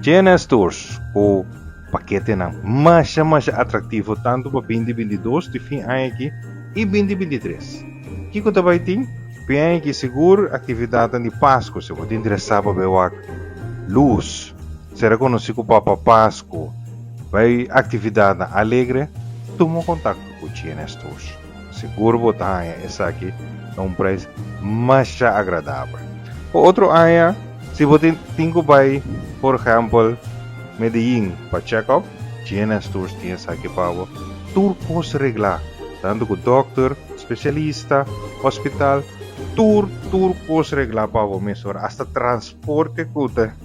GNS Tours ku paketenan masha masha atraktivo tantu pa 2022 di fin aña aki i 2023. Kiko ta bai tin? Fin aña aki sigur aktividatnan di Pasku si bo ta interesá pa bai wak lus, sera konosí ku Papa Pasku, bai aktividatnan alegre, tuma kontakto ku GNS Tours. Sigur bo ta haña esaki na un preis masha agradabel. Pa otro aña. Si bo tin tin ku bai, por ehèmpel, Medellin pa check-up, GNS Tours tin esaki pa bo. Tur kos reglá, tantu ku dòkter, spesialista, hospital, tur tur kos reglá pa bo mesora, asta transporte ku ta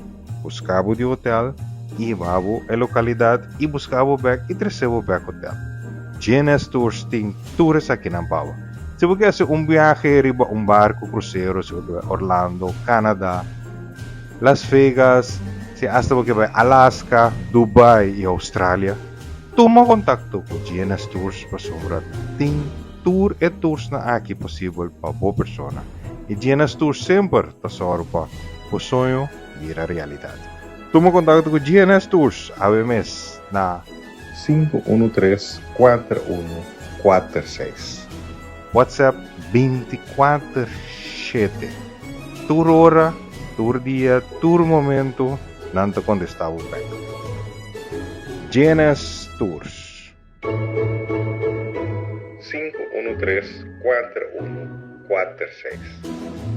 buska bo di hotel i hiba bo e lokalidat i buska bo bèk i trese bo bèk hotel. GNS Tours tin tur esakinan pa bo. Si bo ke hasi un biahe riba un barku krusero, si bo ke bai Orlando, Canada, Las Vegas, si asta bo ke bai Alaska, Dubai i Australia, tuma kontakto ku GNS Tours pasobra tin tur e toursnan aki posibel pa bo persona. I GNS Tours semper ta sòru pa bo soño bira realidat. Tuma kontakto ku GNS Tours awe mes na. 513 4146. WhatsApp 24 shete. Tur ora, tur dia, tur momento nan ta kontestá bo bèk. GNS Tours. 513 4146.